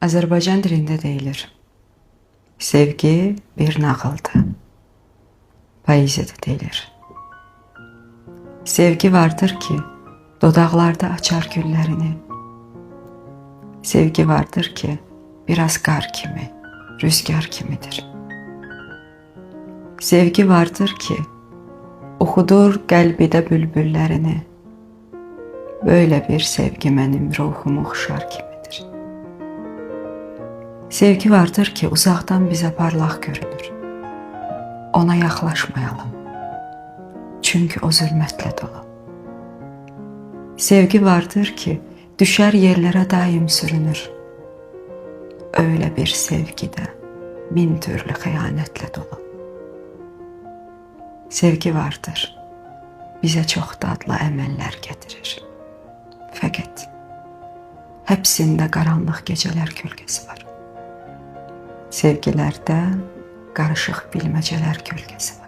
Azərbaycan dilində deyilir. Sevgi bir nağıldır. Poeziyada deyilir. Sevgi vardır ki, dodaqlarda açar güllərini. Sevgi vardır ki, biraz qar kimi, rüzgar kimidir. Sevgi vardır ki, oxudur qəlbidə bülbüllərini. Böyle bir sevgi mənim ruhumu oxşar kimidir. Sevgi vardır ki, uzaqdan bizə parlaq görünür. Ona yaxlaşmayalım. Çünki o zülmətlə dolu. Sevgi vardır ki, düşər yerlərə daim sürünür. Öyle bir sevgi də min türlü xəyanətlə dolu. Sevgi vardır, bizə çox dadlı əməllər gətirir. Fəqət hepsində qaranlıq gecələr kölgəsi var. Sevgilərdə qarışıq bilməcələr kölgəsi var.